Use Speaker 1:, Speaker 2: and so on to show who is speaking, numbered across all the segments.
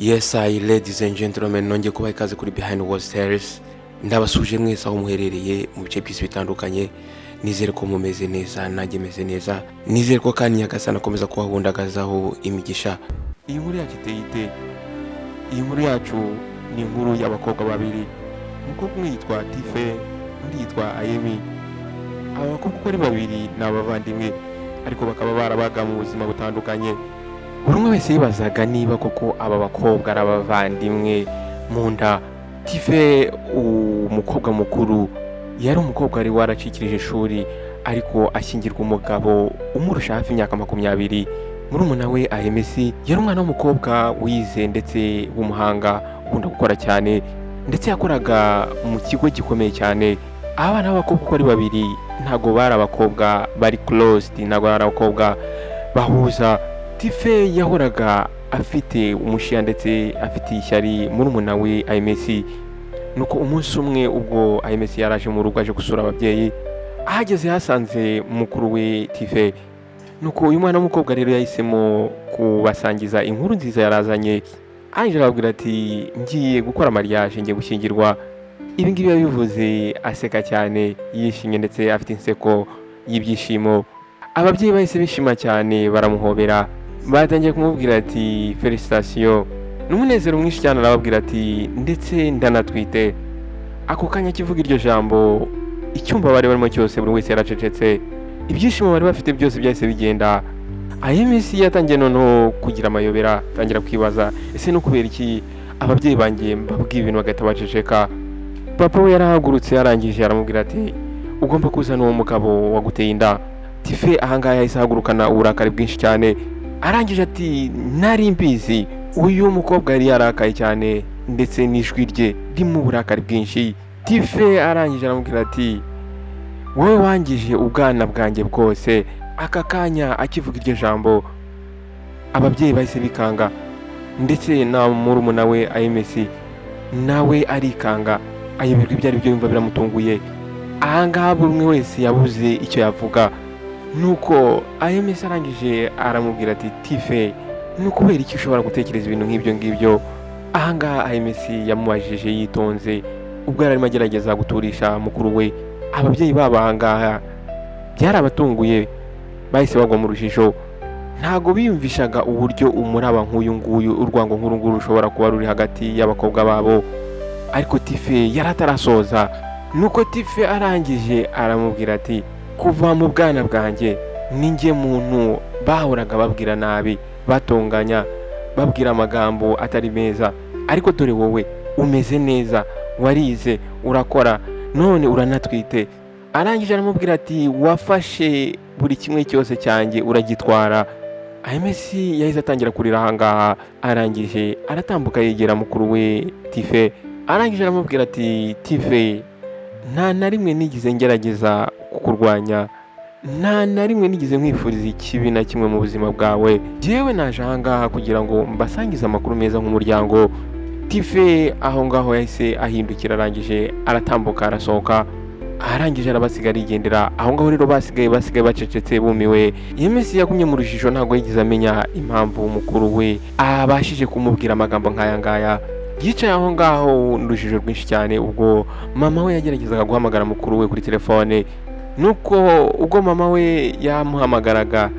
Speaker 1: Yes I, ladies and gentlemen, nongeye kubaha ikaze kuri Behind World Tales. Ndabasuje mwese aho muherereye mu bice by'isi bitandukanye. Nizere ko mumeze neza, nanjye meze neza. Nizere ko kandi Nyagasani akomeza kubahundagazaho imigisha. Iyi nkuru yacu iteye ite? Iyi nkuru yacu ni inkuru y'abakobwa babiri. Umukobwa umwe yitwa Tife, undi yitwa Ayemi. Aba bakobwa uko ari babiri ni abavandimwe, ariko bakaba barabaga mu buzima butandukanye. Buri umwe wese yibazaga niba koko aba bakobwa ari abavandimwe mu nda. Tife, umukobwa mukuru, yari umukobwa wari waracikirije ishuri, ariko ashyingirwa umugabo umurusha hafi imyaka 20. Murumuna we Ahemesi yari umwana w'umukobwa wize ndetse w'umuhanga, ukunda gukora cyane, ndetse yakoraga mu kigo gikomeye cyane. Abana b'abakobwa uko ari babiri ntabwo bari abakobwa bari closed, ntabwo bari abakobwa bahuza. Tife yahoraga afite umushiya ndetse afite ishyari murumuna we Ayimesi. Nuko umunsi umwe ubwo Ayimesi yaraje mu rugo aje gusura ababyeyi, ahageze hasanze mukuru we Tife. Nuko uyu mwana w'umukobwa rero yahisemo kubasangiza inkuru nziza yarazanye. Arangije arababwira ati: "Ngiye gukora mariage, ngiye gushyingirwa." Ibi ngibi yabivuze aseka cyane, yishimye ndetse afite inseko y'ibyishimo. Ababyeyi bahise bishima cyane, baramuhobera, batangiye kumubwira ati: "Félicitations." N'umunezero mwinshi cyane arababwira ati: "Ndetse ndanatwite." Ako kanya akivuga iryo jambo, icyumba bari barimo cyose buri wese yaracecetse. Ibyishimo bari bafite byose byahise bigenda. Ayemesi yatangiye noneho kugira amayobera, atangira kwibaza: "Ese no kubera iki ababyeyi banjye mbabwiye ibintu bagahita baceceka?" Papa we yarahagurutse, yarangije aramubwira ati: "Ugomba kuzana uwo mugabo waguteye inda." Tife ahangaha yahise ahagurukana uburakari bwinshi cyane, arangije ati: "Nari mbizi." Uyu mukobwa yari yarakaye cyane, ndetse n'ijwi rye ririmo uburakari bwinshi. Tife arangije aramubwira ati: "Wowe wangije ubwana bwanjye bwose." Aka kanya akivuga iryo jambo, ababyeyi bahise bikanga, ndetse na murumuna we Ayemesi nawe arikanga, ayoberwa ibyo ari byo, yumva biramutunguye. Ahangaha buri umwe wese yabuze icyo yavuga. Nuko Ayemesi arangije aramubwira ati: "Tife, ni ukubera iki ushobora gutekereza ibintu nk'ibyo ngibyo?" Ahangaha Ayemesi yamubajije yitonze ubwo yari arimo agerageza guturisha mukuru we. Ababyeyi babo ahangaha byarabatunguye, bahise bagwa mu rujijo. Ntabwo biyumvishaga uburyo umuraba nk'uyu nguyu, urwango nk'uru nguru rushobora kuba ruri hagati y'abakobwa babo. Ariko Tife yari atarasoza. Nuko Tife arangije aramubwira ati: "Kuva mu bwana bwanjye ninjye muntu bahoraga babwira nabi, batonganya, babwira amagambo atari meza. Ariko dore wowe umeze neza, warize, urakora, none uranatwite." Arangije aramubwira ati: "Wafashe buri kimwe cyose cyanjye uragitwara." Ayemesi yahise atangira kurira ahangaha, arangije aratambuka yegera mukuru we Tife, arangije aramubwira ati: "Tife, nta na rimwe nigeze ngerageza kukurwanya, nta na rimwe nigeze nkwifuriza ikibi na kimwe mu buzima bwawe. Jyewe naje ahangaha kugira ngo mbasangize amakuru meza nk'umuryango." Tife aho ngaho yahise ahindukira, arangije aratambuka arasohoka, arangije arabasiga arigendera. Aho ngaho rero basigaye bacecetse, bumiwe. Iyo minsi yagumye mu rujijo, ntabwo yigeze amenya impamvu mukuru we abashije kumubwira amagambo nk'aya ngaya. Yicaye aho ngaho n'urujijo rwinshi cyane ubwo mama we yageragezaga guhamagara mukuru we kuri telefone. Nuko ubwo mama we yamuhamagaraga,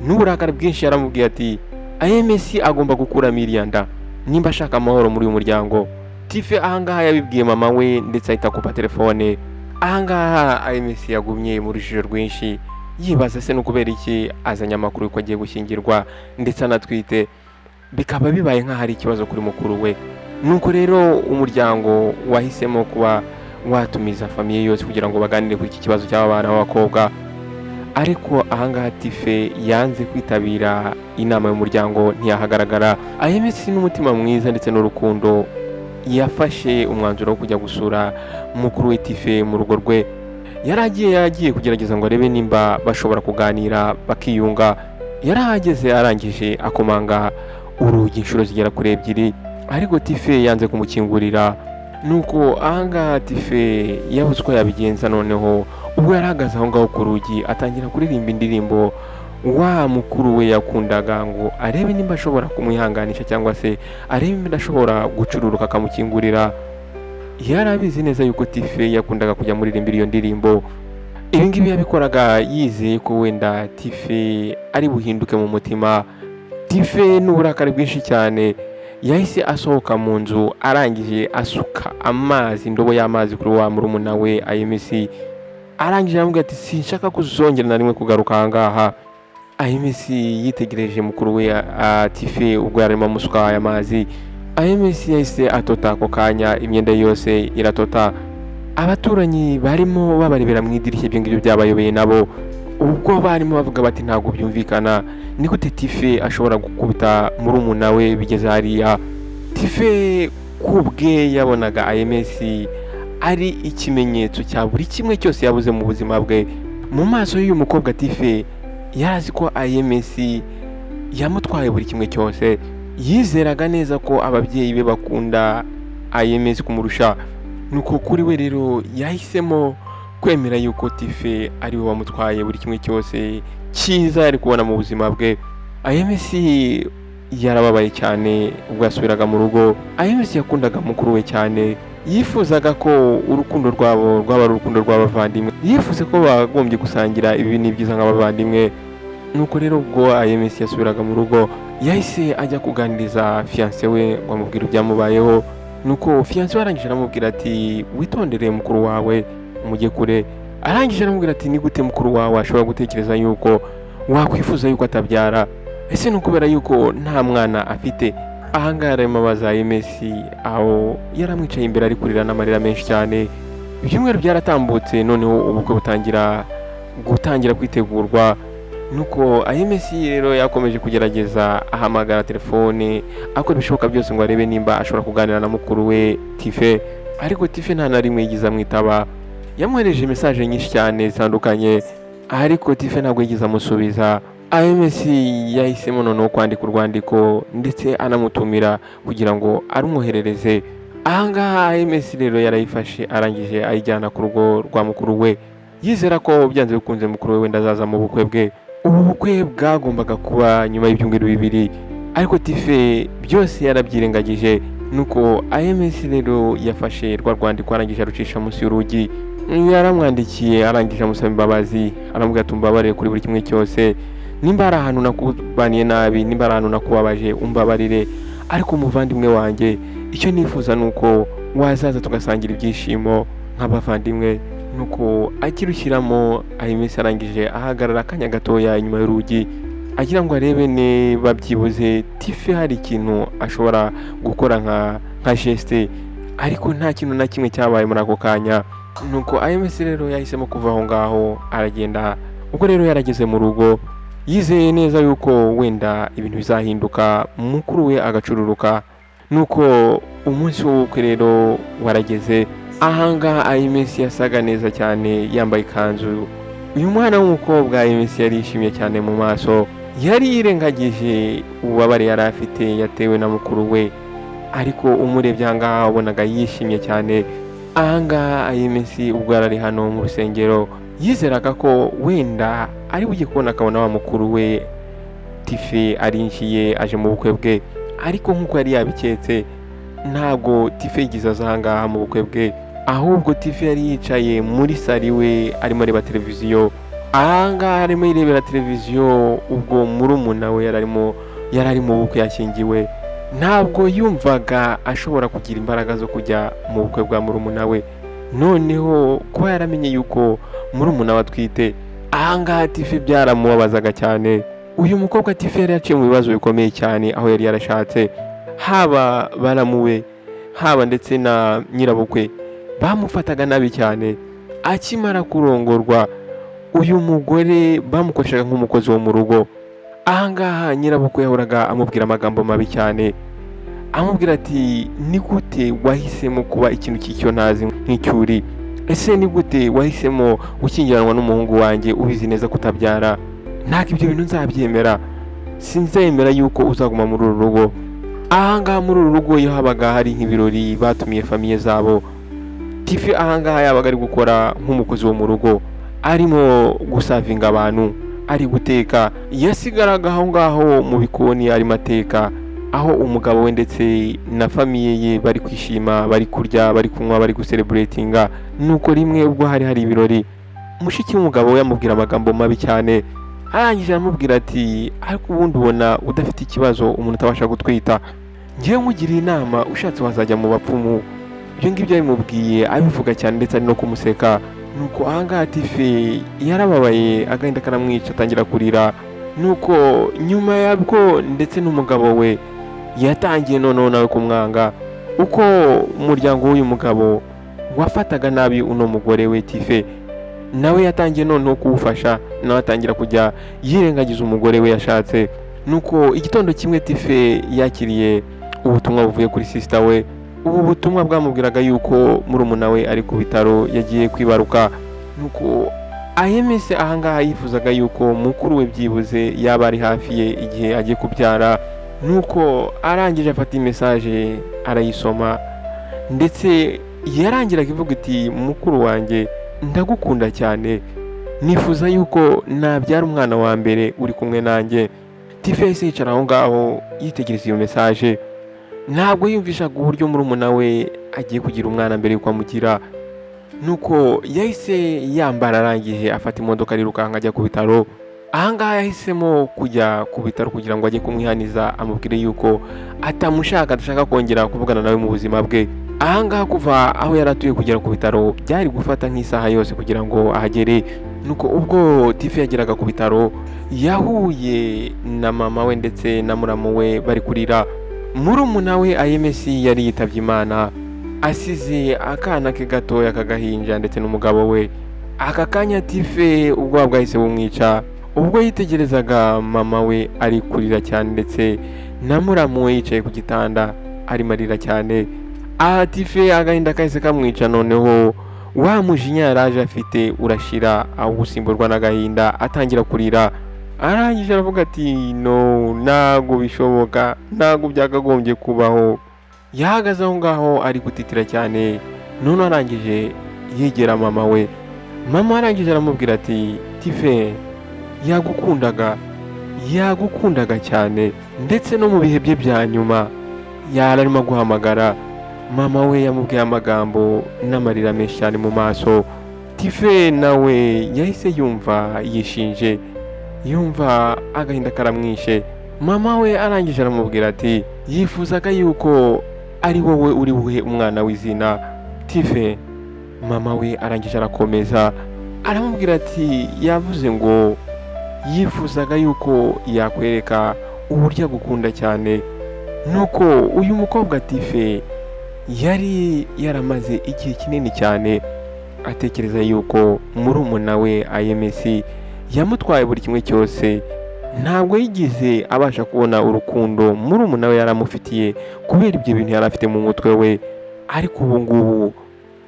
Speaker 1: n'uburakari bwinshi yaramubwiye ati: "Ayemesi agomba gukuramo iriya nda nimba ashaka amahoro muri uyu muryango." Tife ahangaha yabibwiye mama we, ndetse ahita akupa telefone. Ahangaha Ayemesi yagumye mu rujijo rwinshi, yibaza se no kubera iki azanye amakuru yuko agiye gushyingirwa ndetse anatwite, bikaba bibaye nk'aho ari ikibazo kuri mukuru we. Nuko rero umuryango wahisemo kuba watumiza famille yose kugira ngo baganire kuri iki kibazo cy'aba bana b'abakobwa. Ariko ahangaha Tife yanze kwitabira inama y'umuryango, ntiyahagaragara. Ayemesi n'umutima mwiza ndetse n'urukundo yafashe umwanzuro wo kujya gusura mukuru we Tife mu rugo rwe. Yari agiye yagiye kugerageza ngo arebe nimba bashobora kuganira bakiyunga. Yarahageze, arangije akomanga urugi inshuro zigera kuri ebyiri, ariko Tife yanze kumukingurira. Nuko ahangaha Tife yabuze uko yabigenza. Noneho ubwo yari ahagaze aho ngaho ku rugi, atangira kuririmba indirimbo. Wa mukuru we yakundaga ngo arebe nimba ashobora kumwihanganisha cyangwa se arebe nimba ashobora gucururuka akamukingurira. Yari abizi neza yuko Tife yakundaga kujya muririmbira iyo ndirimbo. Ibi ngibi yabikoraga yizeye ko wenda Tife ari buhinduke mu mutima. Tife n'uburakari bwinshi cyane yahise asohoka mu nzu, arangije asuka amazi, indobo y'amazi, kuri wa murumuna we Ayemesi. Arangije aramubwira ati: "Sinshaka kuzongera na rimwe kugaruka aha ngaha." Ayemesi yitegereje mukuru we Tife ubwo yarimo amusuka aya mazi. Ayemesi yahise atota ako kanya, imyenda ye yose iratota. Abaturanyi barimo babarebera mu idirishya, ibyo ngibyo byabayobeye nabo, ubwo barimo bavuga bati: "Ntabwo byumvikana, ni gute Tife ashobora gukubita murumuna we bigeze hariya?" Tife kubwe yabonaga Ayemesi ari ikimenyetso cya buri kimwe cyose yabuze mu buzima bwe. Mu maso y'uyu mukobwa Tife, yari azi ko Ayemesi yamutwaye buri kimwe cyose. Yizeraga neza ko ababyeyi be bakunda Ayemesi kumurusha. Nuko kuri we rero yahisemo kwemera yuko Tife ari we wamutwaye buri kimwe cyose cyiza yari kubona mu buzima bwe. Ayemesi yarababaye cyane ubwo yasubiraga mu rugo. Ayemesi yakundaga mukuru we cyane, yifuzaga ko urukundo rwabo rwaba ari urukundo rw'abavandimwe, yifuza ko bagombye gusangira ibi n'ibyiza nk'abavandimwe. Nuko rero ubwo Ayemesi yasubiraga mu rugo, yahise ajya kuganiriza fiancé we ngo amubwire ibyamubayeho. Nuko fiancé we arangije aramubwira ati: "Witondere mukuru wawe, umujye kure." Arangije aramubwira ati: "Ni gute mukuru wawe ashobora gutekereza yuko wakwifuza yuko atabyara? Ese ni ukubera yuko nta mwana afite?" Ahangaha arimo abaza Ayemesi, aho yaramwicaye imbere ari kurira n'amarira menshi cyane. Ibyumweru byaratambutse, noneho ubukwe butangira gutangira kwitegurwa. Nuko Ayemesi rero yakomeje kugerageza, ahamagara telefone, akora ibishoboka byose ngo arebe nimba ashobora kuganira na mukuru we Tife, ariko Tife nta na rimwe yigeze amwitaba. Yamwohereje message nyinshi cyane zitandukanye, ariko Tife ntabwo yigeze amusubiza. Ayemesi yahisemo noneho kwandika urwandiko ndetse anamutumira kugira ngo arumwoherereze. Ahangaha Ayemesi rero yarayifashe, arangije ayijyana ku rugo rwa mukuru we, yizera ko byanze bikunze mukuru we wenda azaza mu bukwe bwe. Ubu bukwe bwagombaga kuba nyuma y'ibyumweru 2, ariko Tife byose yarabyirengagije. Nuko Ayemesi rero yafashe rwa rwandiko, arangije arucisha munsi y'urugi. Yaramwandikiye, arangije amusaba imbabazi, aramubwira ati: "Umbabarire kuri buri kimwe cyose. Nimba hari ahantu nakubaniye nabi, nimba hari ahantu nakubabaje, umbabarire. Ariko umuvandimwe wanjye, icyo nifuza ni uko wazaza tugasangira ibyishimo nk'abavandimwe." Nuko akirushyiramo, Ayemesi arangije ahagarara akanya gatoya inyuma y'urugi, agira ngo arebe niba byibuze Tife hari ikintu ashobora gukora nka geste, ariko nta kintu na kimwe cyabaye muri ako kanya. Nuko Ayemesi rero yahisemo kuva aho ngaho aragenda. Ubwo rero yarageze mu rugo, yizeye neza yuko wenda ibintu bizahinduka, mukuru we agacururuka. Nuko umunsi w'ubukwe rero warageze. Ahangaha Ayemesi yasaga neza cyane, yambaye ikanzu. Uyu mwana w'umukobwa Ayemesi yarishimye cyane mu maso, yari yirengagije ububabare yari afite yatewe na mukuru we, ariko umurebye ahangaha wabonaga yishimye cyane. Ahangaha Ayemesi ubwo yari ari hano mu rusengero, yizeraga ko wenda ari bujye kubona akabona wa mukuru we Tife arinjiye aje mu bukwe bwe, ariko nk'uko yari yabiketse, ntabwo Tife yigeze aza ahangaha mu bukwe bwe. Ahubwo Tife yari yicaye muri salle iwe arimo areba televiziyo. Ahangaha arimo yirebera televiziyo ubwo murumuna we yari ari mu bukwe yashyingiwe. Ntabwo yumvaga ashobora kugira imbaraga zo kujya mu bukwe bwa murumuna we, noneho kuba yaramenye yuko murumuna we atwite. Ahangaha Tife byaramubabazaga cyane. Uyu mukobwa Tife yari yaciye mu bibazo bikomeye cyane aho yari yarashatse. Haba baramuwe, haba ndetse na nyirabukwe, bamufataga nabi cyane. Akimara kurongorwa, uyu mugore bamukoreshaga nk'umukozi wo mu rugo. Ahangaha nyirabukwe yahoraga amubwira amagambo mabi cyane, amubwira ati: "Ni gute wahisemo kuba ikintu cy'icyo ntazi nk'icyuri? Ese ni gute wahisemo gushyingiranwa n'umuhungu wanjye ubizi neza kutabyara? Ntabwo ibyo bintu nzabyemera, sinzemera yuko uzaguma muri uru rugo." Ahangaha muri uru rugo, iyo habaga hari nk'ibirori batumiye famille zabo, Tife ahangaha yabaga ari gukora nk'umukozi wo mu rugo, arimo gusavinga abantu. Ari guteka, yasigaraga aho ngaho mu bikoni arimo ateka, aho umugabo we ndetse na famille ye bari kwishima, bari kurya, bari kunywa, bari gucelebratinga. Nuko rimwe ubwo hari hari ibirori, mushiki w'umugabo we amubwira amagambo mabi cyane. Arangije aramubwira ati: "Ariko ubundi ubona udafite ikibazo, umuntu utabasha gutwita? Ngewe nkugiriye inama, ushatse wazajya mu bapfumu." Ibyo ngibyo yabimubwiye abivuga cyane, ndetse ari no kumuseka. Nuko ahangaha Tife yarababaye, agahinda karamwica, atangira kurira. Nuko nyuma yabwo ndetse n'umugabo we yatangiye noneho nawe kumwanga. Uko umuryango w'uyu mugabo wafataga nabi uno mugore we Tife, nawe yatangiye noneho kuwufasha, nawe atangira kujya yirengagiza umugore we yashatse. Nuko igitondo kimwe Tife yakiriye ubutumwa buvuye kuri sister we. Ubu butumwa bwamubwiraga yuko murumuna we ari ku bitaro, yagiye kwibaruka. Nuko ahemese ahangaha yifuzaga yuko mukuru we byibuze yaba ari hafi ye igihe agiye kubyara. Nuko arangije afata message arayisoma, ndetse yarangiraga ivuga iti: "Mukuru wanjye, ndagukunda cyane, nifuza yuko nabyara umwana wa mbere uri kumwe nanjye." Tife yahise yicara aho ngaho yitegereza iyo message. Ntabwo yumvishaga uburyo murumuna we agiye kugira umwana mbere yuko amugira. Nuko yahise yambara, arangije afata imodoka, arirukanka ajya ku bitaro. Ahangaha yahisemo kujya ku bitaro kugira ngo ajye kumwihaniza, amubwire yuko atamushaka, adashaka kongera kuvugana nawe mu buzima bwe. Ahangaha kuva aho yari atuye kugera ku bitaro byari gufata nk'isaha yose kugira ngo ahagere. Nuko ubwo Tife yageraga ku bitaro, yahuye na mama we ndetse na muramu we bari kurira. Murumuna we Ayemesi yari yitabye Imana, asize akana ke gatoya k'agahinja ndetse n'umugabo we. Aka kanya Tife ubwoba bwahise bumwica ubwo yitegerezaga mama we ari kurira cyane, ndetse na muramu we yicaye ku gitanda arimo arira cyane. Aha Tife agahinda kahise kamwica, noneho wa mujinya yaraje afite urashira, aho gusimburwa n'agahinda, atangira kurira. Arangije aravuga ati: "No, ntabwo bishoboka, ntabwo byakagombye kubaho." Yahagaze aho ngaho ari gutitira cyane. None arangije yegera mama we. Mama arangije aramubwira ati: "Tife yagukundaga, yagukundaga cyane, ndetse no mu bihe bye bya nyuma yari arimo guhamagara." Mama we yamubwiye amagambo n'amarira menshi cyane mu maso. Tife nawe yahise yumva yishinje, yumva agahinda karamwishe. Mama we arangije aramubwira ati: "Yifuzaga yuko ari wowe uri buhe umwana w'izina Tife." Mama we arangije arakomeza aramubwira ati: "Yavuze ngo yifuzaga yuko yakwereka uburyo agukunda cyane." Nuko uyu mukobwa Tife yari yaramaze igihe kinini cyane atekereza yuko murumuna we Ayemesi yamutwaye buri kimwe cyose. Ntabwo yigeze abasha kubona urukundo murumuna we yaramufitiye kubera ibyo bintu yari afite mu mutwe we. Ariko ubu ngubu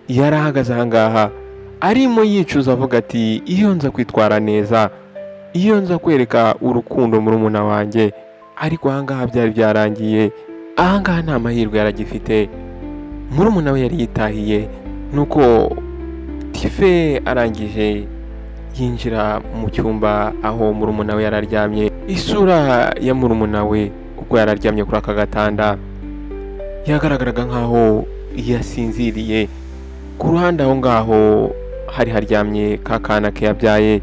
Speaker 1: yari ahagaze aha ngaha arimo yicuza, avuga ati: "Iyo nza kwitwara neza, iyo nza kwereka urukundo murumuna wanjye." Ariko aha ngaha byari byarangiye, aha ngaha nta mahirwe yaragifite, murumuna we yari yitahiye. Nuko Tife arangije yinjira mu cyumba aho murumuna we yari aryamye. Isura ya murumuna we ubwo yari aryamye kuri aka gatanda yagaragaraga nkaho yasinziriye. Ku ruhande aho ngaho hari haryamye ka kana ke yabyaye.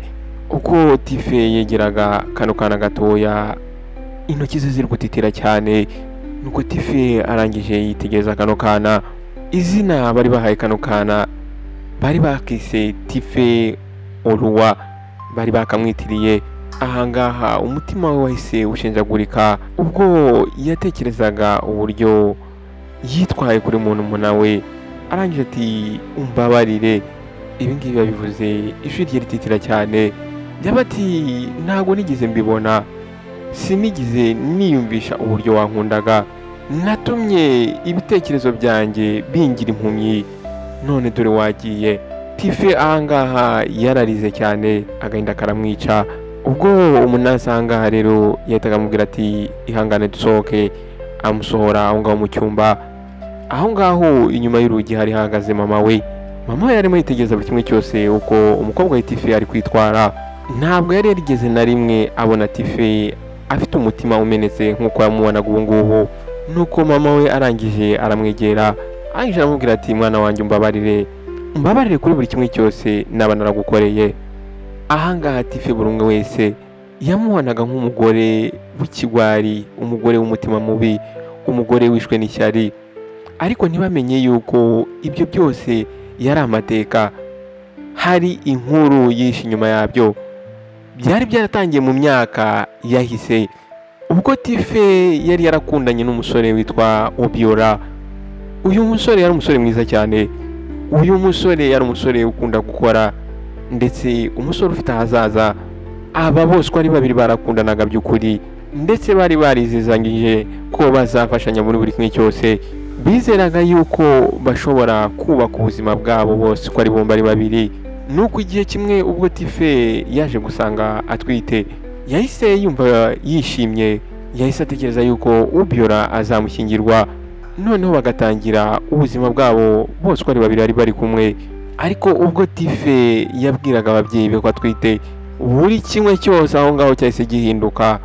Speaker 1: Uko Tife yegeraga kano kana gatoya, intoki ze ziri gutitira cyane. Nuko Tife arangije yitegereza kano kana. Izina bari bahaye kano kana bari bakise Tife Oruwa, bari bakamwitiriye. Ahangaha umutima we wahise ushenjagurika ubwo yatekerezaga uburyo yitwaye kuri murumuna we. Arangije ati: "Umbabarire." Ibi ngibi yabivuze ijwi rye rititira cyane. Yaba ati: "Ntabwo nigeze mbibona, sinigeze niyumvisha uburyo wankundaga. Natumye ibitekerezo byanjye bingira impumyi, none dore wagiye." Tife ahangaha yararize cyane, agahinda karamwica. Ubwo umunasi ahangaha rero yahitaga amubwira ati: "Ihangane dusohoke." Amusohora aho ngaho mu cyumba. Aho ngaho inyuma y'urugi hari hahagaze mama we. Mama we yarimo yitegereza buri kimwe cyose uko umukobwa wa Tife ari kwitwara. Ntabwo yari yarigeze na rimwe abona Tife afite umutima umenetse nk'uko yamubonaga ubu ngubu. Nuko mama we arangije aramwegera, arangije aramubwira ati: "Mwana wanjye, umbabarire, umbabarire kuri buri kimwe cyose naba naragukoreye." Ahangaha Tife buri umwe wese yamubonaga nk'umugore w'ikigwari, umugore w'umutima mubi, umugore wishwe n'ishyari, ariko ntibamenye yuko ibyo byose yari amateka, hari inkuru yishe inyuma yabyo. Byari byaratangiye mu myaka yahise, ubwo Tife yari yarakundanye n'umusore witwa Obiora. Uyu musore yari umusore mwiza cyane. Uyu musore yari umusore ukunda gukora, ndetse umusore ufite ahazaza. Aba bose uko ari babiri barakundanaga by'ukuri, ndetse bari barizezanyije ko bazafashanya muri buri kimwe cyose. Bizeraga yuko bashobora kubaka ubuzima bwabo bose uko ari bombi ari babiri. Nuko igihe kimwe ubwo Tife yaje gusanga atwite, yahise yumva yishimye. Yahise atekereza yuko Obiora azamushyingirwa, noneho bagatangira ubuzima bwabo bose uko ari babiri bari bari kumwe. Ariko ubwo Tife yabwiraga ababyeyi be ko atwite, buri kimwe cyose aho ngaho cyahise gihinduka.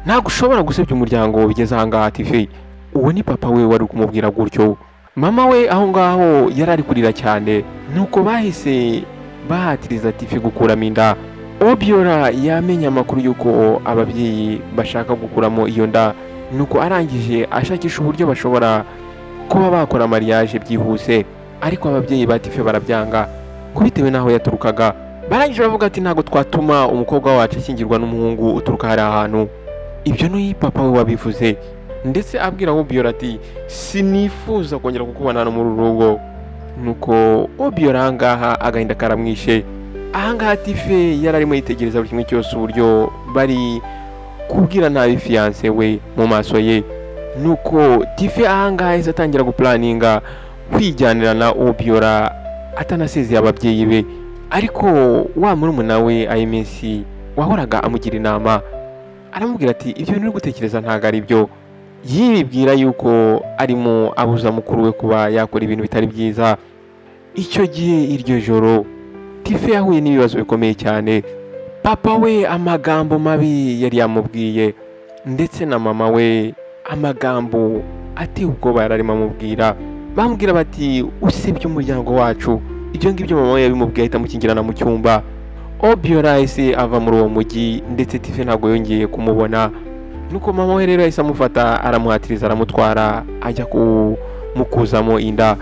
Speaker 1: "Ntabwo ushobora gusebya umuryango bigeze aha ngaha, Tife." Uwo ni papa we wari kumubwira gutyo. Mama we aho ngaho yari ari kurira cyane. Nuko bahise bahatiriza Tife gukuramo inda. Obiora yamenye amakuru y'uko ababyeyi bashaka gukuramo iyo nda, nuko arangije ashakisha uburyo bashobora kuba bakora mariage byihuse, ariko ababyeyi ba Tife barabyanga ngo bitewe n'aho yaturukaga. Barangije bavuga ati: "Ntabwo twatuma umukobwa wacu ashyingirwa n'umuhungu uturuka hariya hantu." Ibyo ni papa we wabivuze, ndetse abwira Obiora ati: "Sinifuza kongera kukubona hano muri uru rugo." Nuko Obiora ahangaha agahinda karamwishe. Ahangaha Tife yari arimo yitegereza buri kimwe cyose, uburyo bari kubwira nabi fiancé we mu maso ye. Nuko Tife ahangaha yahise atangira guplanninga kwijyanira na Obiora atanasezeye ababyeyi be. Ariko wa murumuna we Ayimesi wahoraga amugira inama aramubwira ati: "Ibyo bintu uri gutekereza ntabwo ari byo." Yibwira yuko arimo abuza mukuru we kuba yakora ibintu bitari byiza. Icyo gihe, iryo joro, Tife yahuye n'ibibazo bikomeye cyane. Papa we amagambo mabi yari yamubwiye, ndetse na mama we amagambo ateye ubwoba yari arimo amubwira. Bamubwira bati: "Usebye umuryango wacu." Ibyo ngibyo mama we yabimubwiye ahita amukingirana mu cyumba. Obiora yahise ava muri uwo mujyi, ndetse Tife ntabwo yongeye kumubona. Nuko mama we rero yahise amufata, aramuhatiriza, aramutwara, ajya kumukuzamo inda.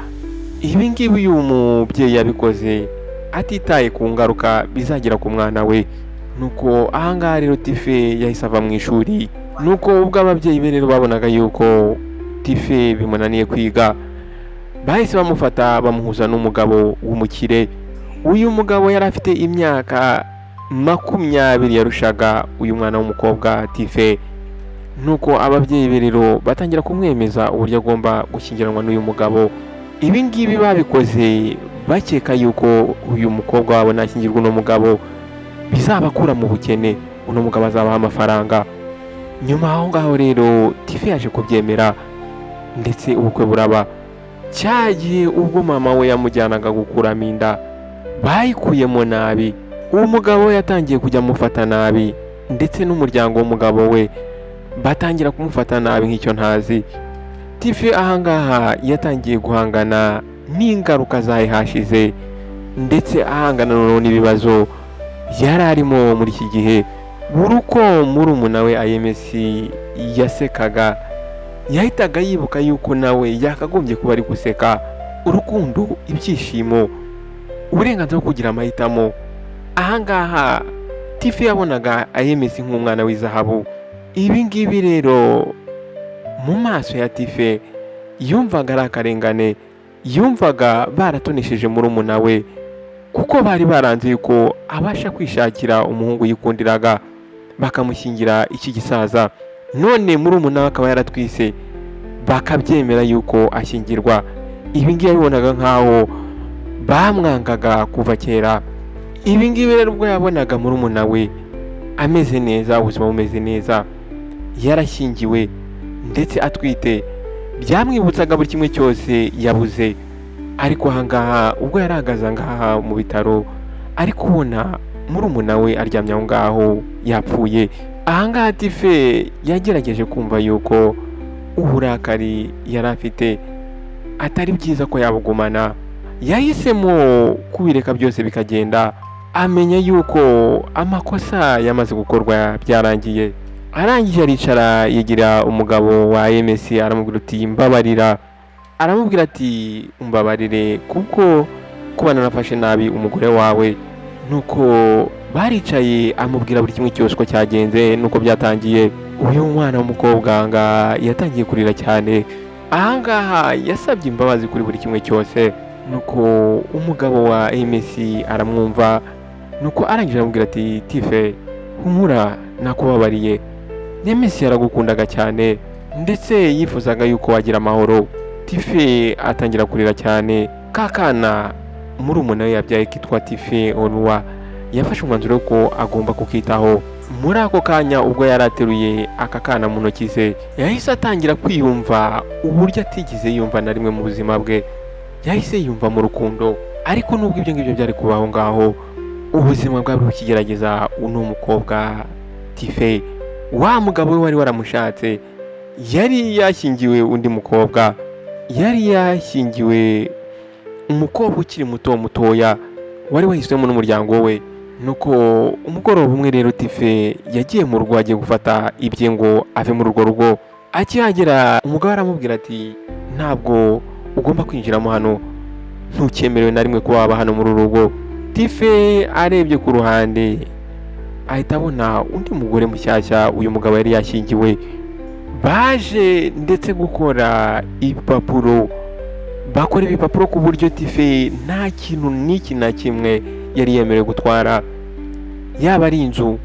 Speaker 1: Ibi ngibi uyu mubyeyi yabikoze atitaye ku ngaruka bizagira ku mwana we. Nuko ahangaha rero Tife yahise ava mu ishuri. Nuko ubwo ababyeyi be rero babonaga yuko Tife bimunaniye kwiga, bahise bamufata bamuhuza n'umugabo w'umukire. Uyu mugabo yari afite imyaka 20 yarushaga uyu mwana w'umukobwa Tife. Nuko ababyeyi be rero batangira kumwemeza uburyo agomba gushyingiranwa n'uyu mugabo. Ibi ngibi babikoze bakeka yuko uyu mukobwa wabo nashyingirwa uno mugabo bizabakura mu bukene, uno mugabo azabaha amafaranga. Nyuma aho ngaho rero Tife yaje kubyemera, ndetse ubukwe buraba. Cya gihe ubwo mama we yamujyanaga gukuramo inda, bayikuyemo nabi. Uwo mugabo yatangiye kujya amufata nabi, ndetse n'umuryango w'umugabo we batangira kumufata nabi nk'icyo ntazi. Tife ahangaha yatangiye guhangana n'ingaruka zahe hashize, ndetse ahangana noneho n'ibibazo yari arimo muri iki gihe. Buri uko murumuna we Ayemesi yasekaga, yahitaga yibuka yuko nawe yakagombye kuba ari guseka. Urukundo, ibyishimo, uburenganzira bwo kugira amahitamo. Ahangaha Tife yabonaga Ayemesi nk'umwana w'izahabu. Ibi ngibi rero mu maso ya Tife yumvaga ari akarengane, yumvaga baratonesheje murumuna we, kuko bari baranze yuko abasha kwishakira umuhungu yikundiraga, bakamushyingira iki gisaza. None murumuna we akaba yaratwise, bakabyemera yuko ashyingirwa. Ibi ngibi yabibonaga nk'aho bamwangaga kuva kera. Ibi ngibi rero ubwo yabonaga murumuna we ameze neza, ubuzima bumeze neza, yarashyingiwe ndetse atwite, byamwibutsaga buri kimwe cyose yabuze. Ariko ahangaha ubwo yari ahagaze ahangaha mu bitaro ari kubona Murumuna we aryamye aho ngaho yapfuye. Ahangaha Tife yagerageje kumva yuko uburakari yari afite atari byiza ko yabugumana. Yahisemo kubireka byose bikagenda, amenya yuko amakosa yamaze gukorwa byarangiye. Arangije aricara, yigira umugabo wa Emesi, aramubwira uti: "Mbabarira." Aramubwira ati: "Umbabarire kuko kuba narafashe nabi umugore wawe." Nuko baricaye, amubwira buri kimwe cyose uko cyagenze nuko byatangiye. Uyu mwana w'umukobwa nga yatangiye kurira cyane. Ahangaha yasabye imbabazi kuri buri kimwe cyose. Nuko umugabo wa Emesi aramwumva, nuko arangije aramubwira ati: "Tife, humura, nakubabariye. Nemesi yaragukundaga cyane, ndetse yifuzaga yuko wagira amahoro." Tife atangira kurira cyane. Ka kana murumuna we yabyaye kitwa Tife Onuwa yafashe umwanzuro ko agomba kukitaho. Muri ako kanya, ubwo yari ateruye aka kana mu ntoki ze, yahise atangira kwiyumva uburyo atigeze yumva na rimwe mu buzima bwe. Yahise yumva mu rukundo. Ariko nubwo ibyo ngibyo byari kubaho ngaho, ubuzima bwari bukigerageza uno mukobwa Tife. Wa mugabo we wari waramushatse yari yashyingiwe undi mukobwa, yari yashyingiwe umukobwa ukiri muto mutoya wari wahiswemo n'umuryango we. Nuko umugoroba umwe rero, Tife yagiye mu rugo agiye gufata ibye ngo ave muri urwo rugo. Akihagera, umugabo aramubwira ati: "Ntabwo ugomba kwinjiramo hano, ntucyemerewe na rimwe kuba waba hano muri uru rugo." Tife arebye ku ruhande, ahita abona undi mugore mushyashya uyu mugabo yari yashyingiwe. Baje ndetse gukora ibipapuro, bakora ibipapuro ku buryo Tife nta kintu n'iki na kimwe yari yemerewe gutwara, yaba ari inzu,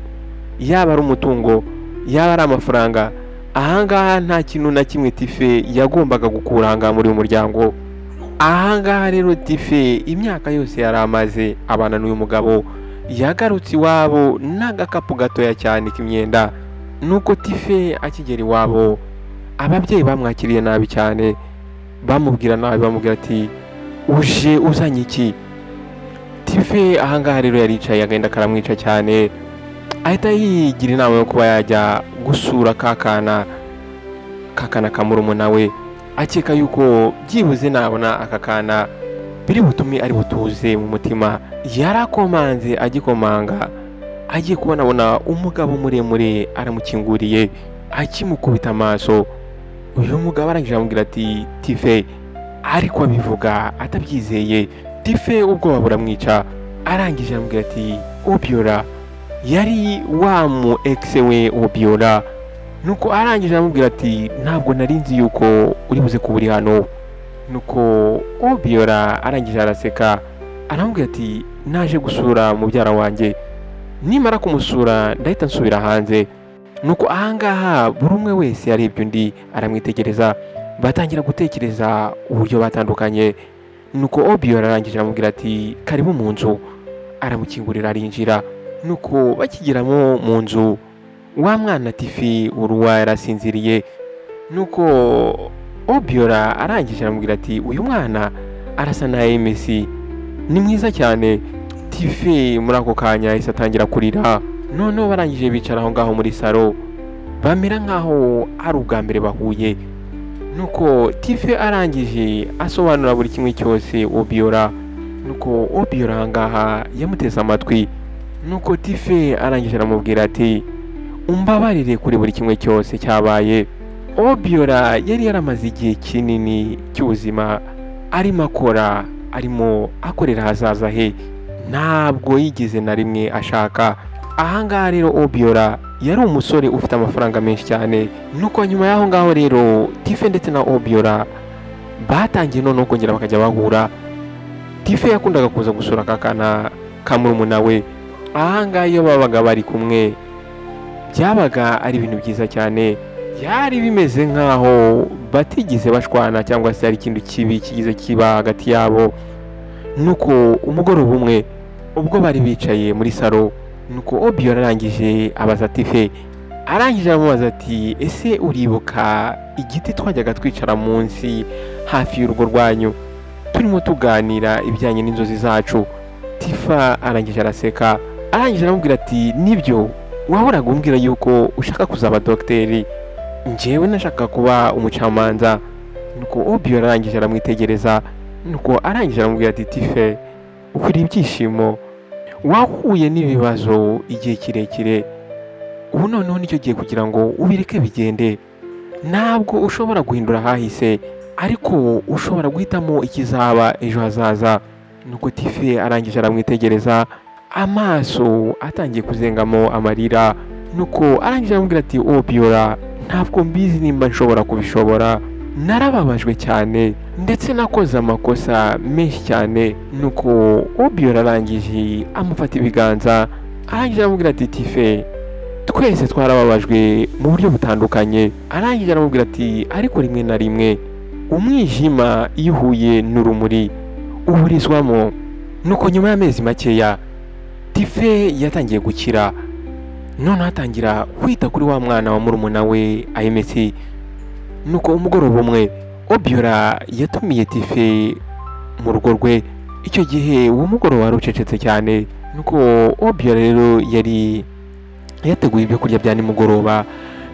Speaker 1: yaba ari umutungo, yaba ari amafaranga. Ahangaha nta kintu na kimwe Tife yagombaga gukura ahangaha muri uyu muryango. Ahangaha rero Tife, imyaka yose yari amaze abana n'uyu mugabo, yagarutse iwabo n'agakapu gatoya cyane k'imyenda. Nuko Tife akigera iwabo, ababyeyi bamwakiriye nabi cyane, bamubwira nabi, bamubwira ati: "Uje uzanye iki?" Tife ahangaha rero yaricaye, agenda karamwica cyane. Ahita yigira inama yo kuba yajya gusura ka kana, ka kana ka murumuna we, akeka yuko byibuze nabona aka kana biri butume ari butuze mu mutima. Yarakomanze, agikomanga agiye kubona abona umugabo muremure aramukinguriye. Akimukubita amaso, uyu mugabo arangije aramubwira ati: "Tife?" Ariko abivuga atabyizeye. Tife ubwoba buramwica. Arangije aramubwira ati: "Obiora." Yari wa mu ex we Obiora. Nuko arangije aramubwira ati: "Ntabwo nari nzi yuko uri buze kuba uri hano." Nuko Obiora arangije araseka, aramubwira ati: "Naje gusura mubyara wanjye, nimara kumusura ndahita nsubira hanze." Nuko ahangaha buri umwe wese yarebye undi aramwitegereza, batangira gutekereza uburyo batandukanye. Nuko Obiora arangije aramubwira ati: "Karibu mu nzu." Aramukingurira, arinjira. Nuko bakigeramo mu nzu, wa mwana Tifi uruwa yarasinziriye. Nuko Obiora arangije aramubwira ati: "Uyu mwana arasa na Emesi, ni mwiza cyane." Tife muri ako kanya yahise atangira kurira. Noneho barangije bicara aho ngaho muri salo, bamera nk'aho ari ubwa mbere bahuye. Nuko Tife arangije asobanura buri kimwe cyose Obiora. Nuko Obiora ahangaha yamuteze amatwi. Nuko Tife arangije aramubwira ati: "Umbabarire kuri buri kimwe cyose cyabaye." Obiora yari yaramaze igihe kinini cy'ubuzima arimo akora, arimo akorera ahazaza he, ntabwo yigeze na rimwe ashaka. Ahangaha rero Obiora yari umusore ufite amafaranga menshi cyane. Nuko nyuma y'aho ngaho rero, Tife ndetse na Obiora batangiye noneho kongera bakajya bahura. Tife yakundaga kuza gusura aka kana ka murumuna we. Ahangaha iyo babaga bari kumwe byabaga ari ibintu byiza cyane, byari bimeze nk'aho batigeze bashwana cyangwa se hari ikintu kibi kigize kiba hagati yabo. Nuko umugoroba umwe, ubwo bari bicaye muri salo, nuko Obiora arangije abaza Tife, arangije aramubaza ati: "Ese uribuka igiti twajyaga twicara munsi hafi y'urugo rwanyu turimo tuganira ibijyanye n'inzozi zacu?" Tifa arangije araseka. Arangije aramubwira ati: "Nibyo, wahoraga umbwira yuko ushaka kuzaba dogiteri, njyewe nashakaga kuba umucamanza." Nuko Obiora arangije aramwitegereza, nuko arangije aramubwira ati: "Tife, ukwiriye ibyishimo. Wahuye n'ibibazo igihe kirekire, ubu noneho nicyo gihe kugira ngo ubireke bigende. Ntabwo ushobora guhindura ahahise, ariko ushobora guhitamo ikizaba ejo hazaza." Nuko Tife arangije aramwitegereza, amaso atangiye kuzengamo amarira. Nuko arangije aramubwira ati: "Obiora, ntabwo mbizi nimba nshobora kubishobora. Narababajwe cyane, ndetse nakoze amakosa menshi cyane." Nuko Obiora arangije amufata ibiganza, arangije aramubwira ati: "Tife, twese twarababajwe mu buryo butandukanye." Arangije aramubwira ati: "Ariko rimwe na rimwe umwijima iyo uhuye n'urumuri uburizwamo." Nuko nyuma y'amezi makeya Tife yatangiye gukira, noneho atangira kwita kuri wa mwana wa murumuna we Ayemesi. Nuko umugoroba umwe Obiora yatumiye Tife mu rugo rwe. Icyo gihe uwo mugoroba wari ucecetse cyane. Nuko Obiora rero yari yateguye ibyo kurya bya nimugoroba,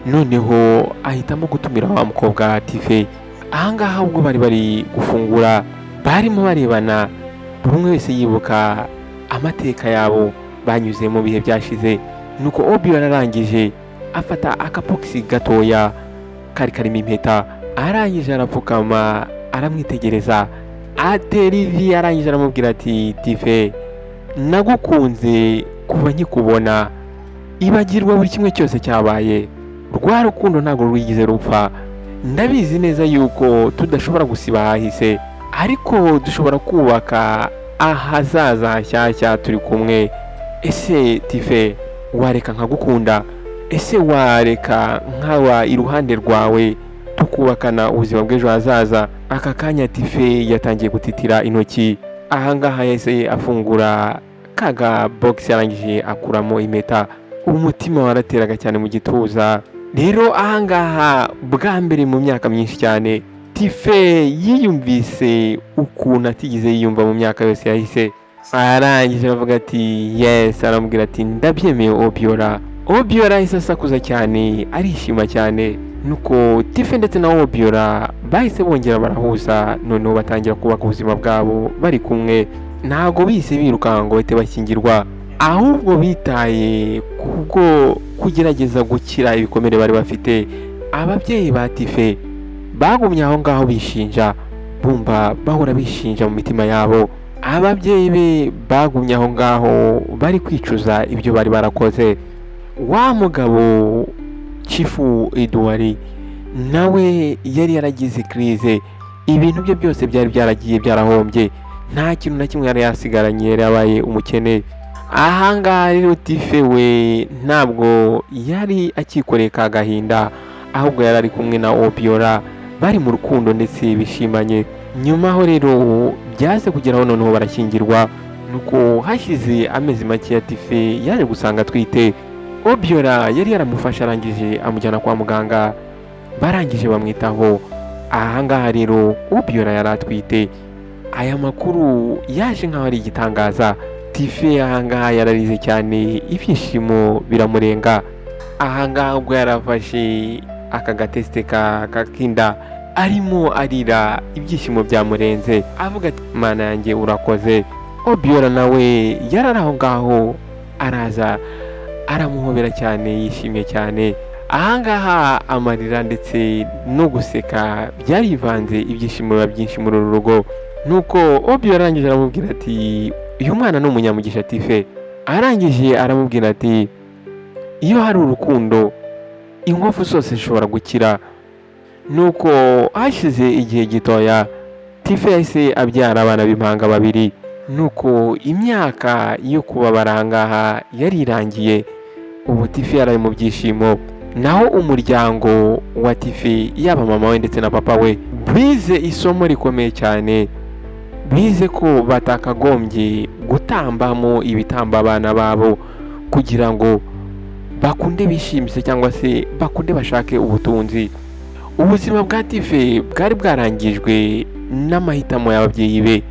Speaker 1: noneho ahitamo gutumira wa mukobwa Tife. Ahangaha ubwo bari bari gufungura, barimo barebana, buri umwe wese yibuka amateka yabo banyuze mu bihe byashize. Nuko Obiora arangije afata akabogisi gatoya kari karimo impeta, arangije arapfukama, aramwitegereza, atera ivi, arangije aramubwira ati: "Tife, nagukunze kuva nkikubona. Ibagirwa buri kimwe cyose cyabaye. Rwa rukundo ntabwo rwigeze rupfa. Ndabizi neza yuko tudashobora gusiba ahahise, ariko dushobora kubaka ahazaza hashyashya turi kumwe. Ese Tife, wareka nkagukunda? Ese wareka nkaba iruhande rwawe, tukubakana ubuzima bw'ejo hazaza?" Aka kanya Tife yatangiye gutitira intoki. Ahangaha yahise afungura kaga bogisi, arangije akuramo impeta. Umutima warateraga cyane mu gituza. Rero ahangaha bwa mbere mu myaka myinshi cyane Tife yiyumvise ukuntu atigeze yiyumva mu myaka yose yahise. Arangije aravuga ati: "Yes." Aramubwira ati: "Ndabyemeye, Obiora." Obiora ahise asakuza cyane, arishima cyane. Nuko Tife ndetse na Obiora bahise bongera barahuza, noneho batangira kubaka ubuzima bwabo bari kumwe. Ntabwo bihise birukanka ngo bahite bashyingirwa, ahubwo bitaye kubwo kugerageza gukira ibikomere bari bafite. Ababyeyi ba Tife bagumye aho ngaho bishinja, bumva bahora bishinja mu mitima yabo. Ababyeyi be bagumye aho ngaho bari kwicuza ibyo bari barakoze. Wa mugabo Chief Eduwari nawe yari yaragize crise. Ibintu bye byose byari byaragiye, byarahombye, nta kintu na kimwe yari yasigaranye, yari yabaye umukene. Ahangaha rero Tife we ntabwo yari akikoreye ka gahinda, ahubwo yari ari kumwe na Obiora, bari mu rukundo ndetse bishimanye. Nyuma aho rero byaze kugeraho noneho barashyingirwa. Nuko hashize amezi make ya Tife yaje gusanga atwite. Obiora yari yaramufashe, arangije amujyana kwa muganga, barangije bamwitaho. Ahangaha rero Obiora yari atwite. Aya makuru yaje nk'aho ari igitangaza. Tife ahangaha yararize cyane, ibyishimo biramurenga. Ahangaha ubwo yarafashe aka gatesite ka kakinda, arimo arira, ibyishimo byamurenze, avuga ati: "Mana yanjye, urakoze." Obiora nawe yari ari aho ngaho, araza aramuhobera cyane, yishimye cyane. Ahangaha amarira ndetse no guseka byarivanze, ibyishimo biba byinshi muri uru rugo. Nuko Obiora arangije aramubwira ati: "Uyu mwana ni umunyamugisha, Tife." Arangije aramubwira ati: "Iyo hari urukundo, inkovu zose zishobora gukira." Nuko hashize igihe gitoya Tife yahise abyara abana b'impanga babiri. Nuko imyaka yo kubabara ahangaha yari irangiye, ubu Tife yari ari mu byishimo. Naho umuryango wa Tife, yaba mama we ndetse na papa we, bize isomo rikomeye cyane. Bize ko batakagombye gutambamo ibitambo abana babo kugira ngo bakunde bishimishe cyangwa se bakunde bashake ubutunzi. Ubuzima bwa Tife bwari bwarangijwe n'amahitamo y'ababyeyi be.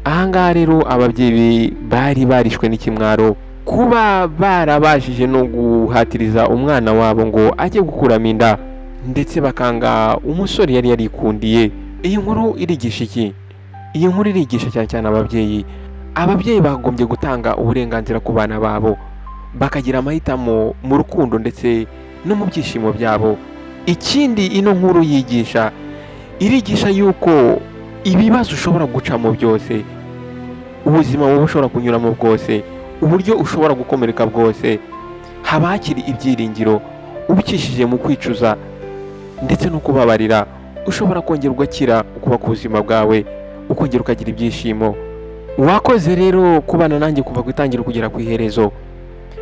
Speaker 1: Ahangaha rero ababyeyi be bari barishwe n'ikimwaro. Kuba barabashije no guhatiriza umwana wabo ngo ajye gukuramo inda, ndetse bakanga umusore yari yarikundiye. Iyi nkuru irigisha iki? Iyi nkuru irigisha cyane cyane ababyeyi. Ababyeyi bagombye gutanga uburenganzira ku bana babo, bakagira amahitamo mu rukundo ndetse no mu byishimo byabo. Ikindi ino nkuru yigisha, irigisha yuko ibibazo ushobora gucamo byose, ubuzima buba ushobora kunyuramo bwose, uburyo ushobora gukomereka bwose, haba hakiri ibyiringiro. Ubicishije mu kwicuza ndetse no kubabarira, ushobora kongera ugakira, ukubaka ubuzima bwawe, ukongera ukagira ibyishimo. Wakoze rero kubana nanjye kuva ku itangira kugera ku iherezo.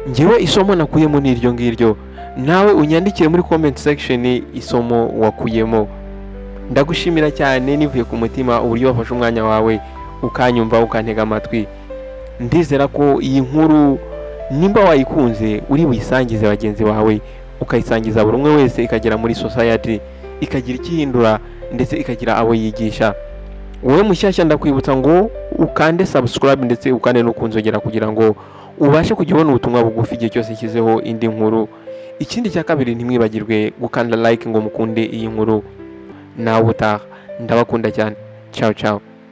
Speaker 1: Ngewe isomo nakuyemo ni iryo ngiryo. Nawe unyandikire muri comment section isomo wakuyemo. Ndagushimira cyane nivuye ku mutima uburyo wafashe umwanya wawe ukanyumva, ukantega amatwi. Ndizera ko iyi nkuru nimba wayikunze uri buyisangize bagenzi bawe, ukayisangiza buri umwe wese, ikagera muri society, ikagira icyo ihindura ndetse ikagira abo yigisha. Wowe mushyashya, ndakwibutsa ngo ukande subscribe ndetse ukande no kunzogera kugira ngo ubashe kujya ubona ubutumwa bugufi igihe cyose nshyizeho indi nkuru. Ikindi cya kabiri, ntimwibagirwe gukanda like ngo mukunde iyi nkuru. Nawe utaha, ndabakunda cyane. Ciao ciao.